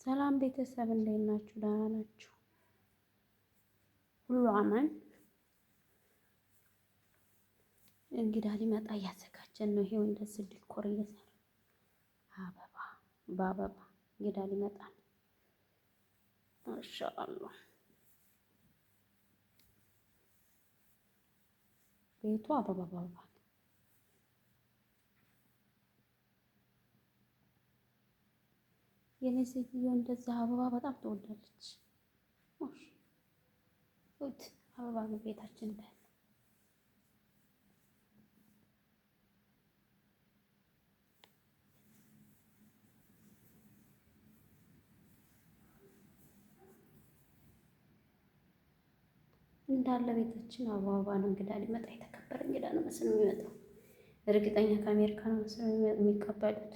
ሰላም ቤተሰብ እንዴት ናችሁ? ደህና ናችሁ? ሁሉ አማን። እንግዳ ሊመጣ እያዘጋጀን ነው። ይሄው እንደዚህ decor እየሰራ አበባ በአበባ እንግዳ ሊመጣ ነው። ማሻአላህ ቤቱ አበባ በአበባ ነው። የኔ ሴትዮ እንደዛ አበባ በጣም ትወዳለች። ት አበባ ነው ቤታችን እንዳለ። እንዳለ ቤታችን አበባ ነው። እንግዳ ሊመጣ የተከበረ እንግዳ ነው መስሎ የሚመጣው። እርግጠኛ ከአሜሪካ ነው መስሎ የሚቀበሉት።